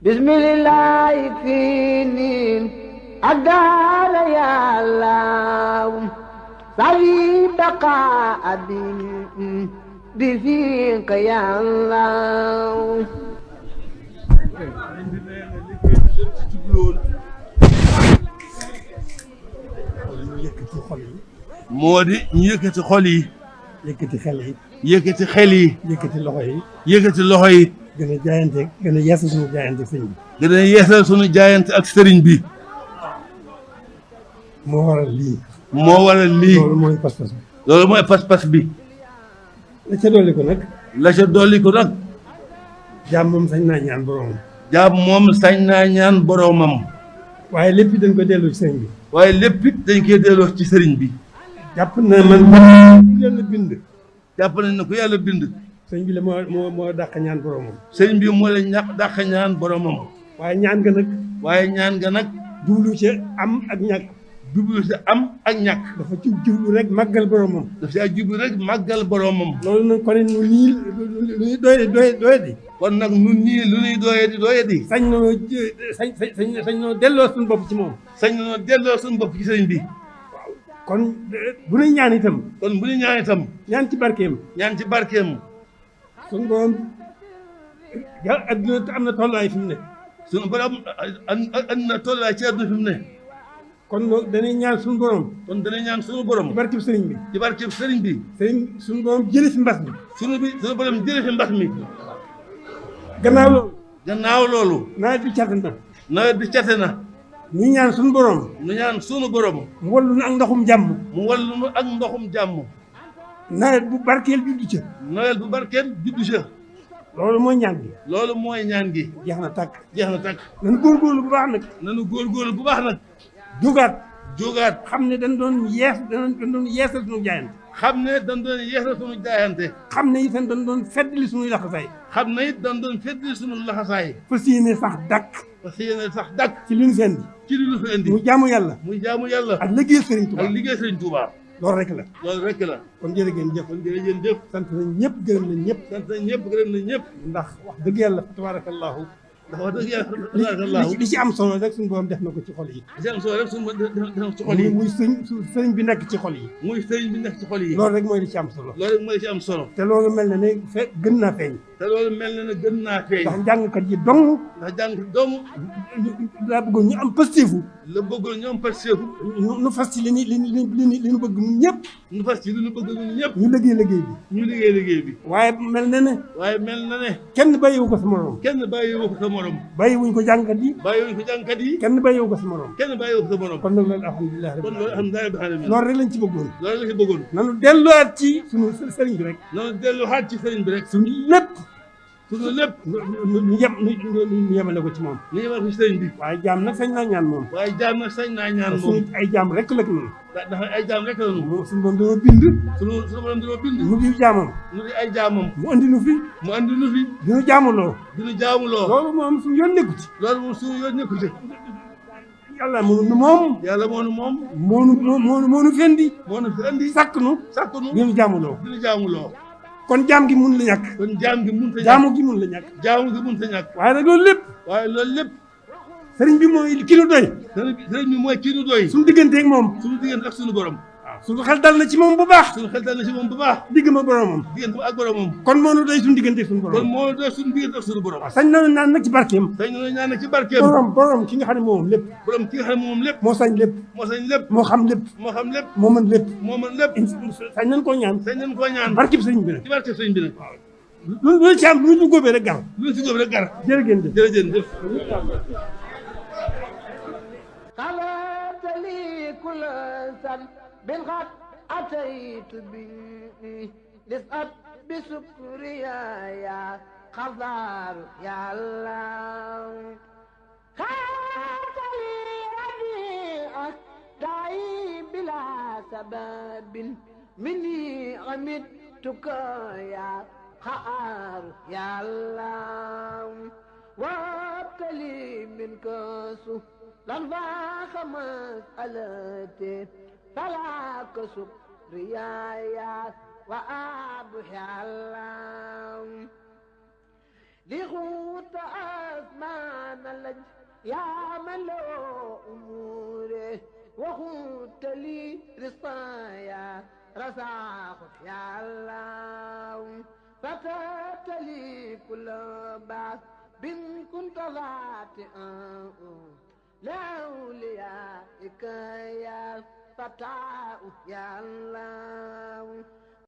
bismillah finin أقال يا الله صلي بقاء بفيق يا الله moo di ñu yëkkati xol yi yëkkati xel yi yëkkati xel yi yëkkati loxo yi yëkkati loxo yi gën a jaayante gën a yeesal suñu jaayante sëñ bi gën a yeesal suñu jaayante ak sëriñ bi moo waral lii moo waral lii loolu mooy pas-pas bi loolu mooy pas-pas bi la ca dolli ko nag la ca dolli ko nag jaam moom sañ naa ñaan boroomam jaam moom sañ naa ñaan boroomam waaye lépp dañ ko delloo ci sëñ bi waaye lépp it dañ koy delloo ci sëriñ bi jàpp na man yàlla bind jàpp nañ ne ku yàlla bind sëñ bi la moo dàq ñaan boroomam sëriñ bi moo la dàq ñaan boroomam waaye ñaan nga nag waaye ñaan nga nag jublu ci am ak ñàkk jublu ci am ak ñàkk dafa ci jublu rek màggal boroomam daf ci jublu rek màggal boroomam loolu nag kon nu nii lu ñuy doye di kon nag nun ñii lu ñuy doye di sañ noo delloo suñu bopp ci moom sañ noo delloo suñu bopp ci sëriñ bi kon bu ñuy ñaan itam kon bu ñu ñaan itam ñaan ci barkeem ñaan ci barkeem suñu borom adduna am na tolluwaay fi mu ne suñu borom an na tollaay ci adduna fi mu ne kon loolu dañuy ñaan suñu borom kon danañ ñaan suñu borom ci barkeb sëriñ bi ci barkeem sëriñ bi suñu borom jële fi mbas bi suñu borom jële fi mbas mi gannaaw loolu nawet bi cate na ñu ñaan suñu borom ñu ñaan suñu borom mu wallu nu ak ndoxum jàmm mu wallu nu ak ndoxum jàmm nawet bu barkeel juddu ca nawet bu barkeel juddu ca loolu mooy ñaan gi loolu mooy ñaan gi jeex na tàkk nanu góorgóorlu bu baax nag bu baax nag jógaat xam ne dañ doon yeesal suñu jaayante xam ne dañ doon yeesal suñu jaayante xam ne itam dañ doon feddali suñuy laxasaay xam ne it dañ doon feddali suñu laxasaay fas yéene sax dakk ci li ñu fi indi ci li ñu fi indi muy jaamu yàlla ak liggéey Sëriñ Tuubaa loolu rek la kon jërë ngeen jëf sant nañ ñëpp gërëm nañ ñëpp ndax wax dëgg yàlla tabaarakallaahu ndax wax dëgg yàlla li ci am solo rek suñu borom def na ko ci xol yi. li ci am solo rek suñu borom def na ko ci xol yi. muy sëriñ bi nekk ci xol yi. loolu rek mooy li ci am solo. te loolu mel na ne gën naa feeñ. ndax jàngkat yi dong. daa bëggoon ñu am pasteefu. nu fas ci li ñu bëgg ñun ñëpp. ñu liggéey liggéey bi. waaye mel na ne. kenn bàyyiwu ko sa morom. bàyyiwuñ ko jàngkat yi. kenn bàyyiwu ko sa morom. kon nag loolu alhamdulilah loolu rek lañ ci bëggoon. nanu delluwaat ci sunu sëriñ bi rek. sunu lépp. ñu yemale ko ci moom. waaye jaam nag sañ naa ñaan moom. sunu ay jaam rek la noonu. suñu borom dañoo bind. mu di jaamam. mu andi nu fi. dinu jaamuloo. loolu moom suñu yoon nekku ci. yàlla moo nu moom. moo nu fendi. sàkk nu. dinu jaamuloo. kon jaam gi mun la ñàkk. jaamu gi mun la ñàkk. waaye nag loolu lépp. sëriñ bi mooy ki nu doy. suñu digganteeg moom. ak suñu borom. waaw suñu xel dal na ci moom bu baax. digg ma boromam. kon moo nu doy suñu digganteeg suñu borom. waaw sañ nañu naan nag ci barkeem. borom ki nga xam ne moom lépp. moo sañ lépp. moo xam lépp. moo mën lépp. sañ nañ koo ñaan. barkeem sëriñ bi nag. waaw lu ci am lu ñu góobee rek gar. jërëjëf. قالت لي كل سن بالغد أتيت به لسأت بسكريا يا خضار يا الله قالت لي ربيعك دعي بلا سبب مني عمدتك يا خار يا الله وابتلي منك سوء لنفاق مسألتي فلا كسب ريايات وأبحي الله لغوت أسمان لج يا من له أموره وخنت لي رصايا رزاق يا الله فتات لي كل بعث بن كنت ذاتئا لأوليائك يا فتاة يا الله